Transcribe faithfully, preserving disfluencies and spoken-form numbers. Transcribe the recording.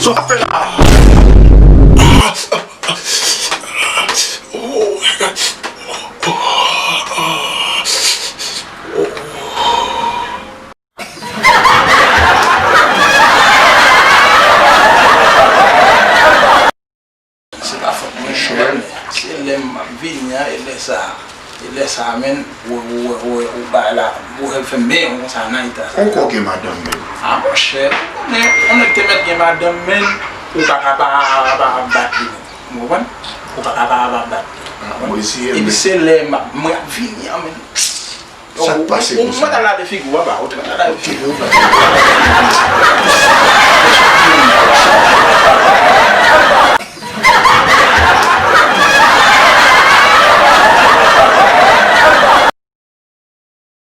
Sa w ap fè la? Se pa fòt mwen, se lè m ap vini an, e lè sa, e lè sa, menn, ou, ou, ou, ou, ou bay la, ou fè men yon konsa nan eta sa. Ou ko gen madanm menm. A monchè, ou konnen, ou nèg te mèt gen madanm, menn, ou pa ka pa, pa, pa bat li, menn. Ou konprann? Ou pa ka pa, pa bat li. Epi se lè m ap, mwen ap vini an, menn. Sa k pase konsa? Mwen ta lave figi w anba, ou te mèt ta lave figi w.